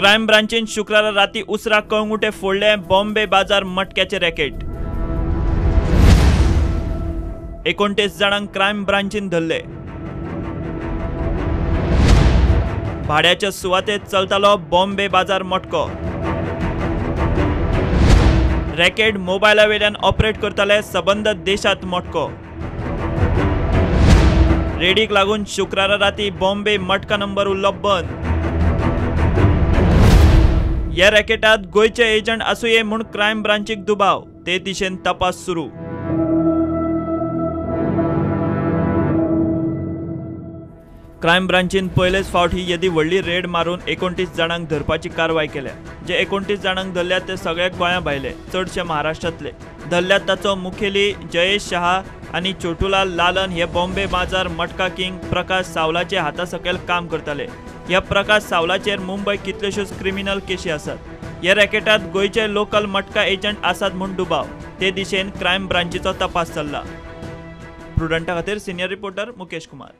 Crime ब्रांचीन शुक्रारा राती उसरा कळंगुटे फोडले बॉम्बे बाजार मटक्याचे रॅकेट। 29 जाणांक क्रायम ब्रांचीन धरले। भाड्याच्या सुवातेत चलतालो बॉम्बे बाजार मटको। रॅकेट मोबायला वेल्यान ऑपरेट करताले सबंद देशात मटको। रेडीक लागून शुक्रारा राती बॉम्बे मटका नंबर उरलो बंद। ह्या रॅकेटात गोंयचे एजंट आसुये म्हूण क्रायम ब्रांचीक दुबाव, ते दिशेन तपास सुरू। क्रायम ब्रांचीन पयलेच फावट ही येदी व्हडली रेड मारून 29 जाणांक धरपाची कारवाय केल्या। जे 29 जाणांक धरल्यात ते सगळे गोंया भायले, चडशे महाराष्ट्रांतले। धरल्यात ताचो मुखेली जयेश शहा आनी चोटुलाल लालन हे बॉम्बे बाजार मटका किंग प्रकाश सावलाचे हाता सकयल काम करताले। ह्या प्रकाश सावलाचेर मुंबय कितल्योश्योच क्रिमिनल केशी आसात। ह्या रॅकेटात गोंयचे लोकल मटका एजंट आसात म्हूण दुबाव, ते दिशेन क्रायम ब्रांचीचो तपास चल्ला। प्रुडंटा खातीर सिनियर रिपोर्टर मुकेश कुमार।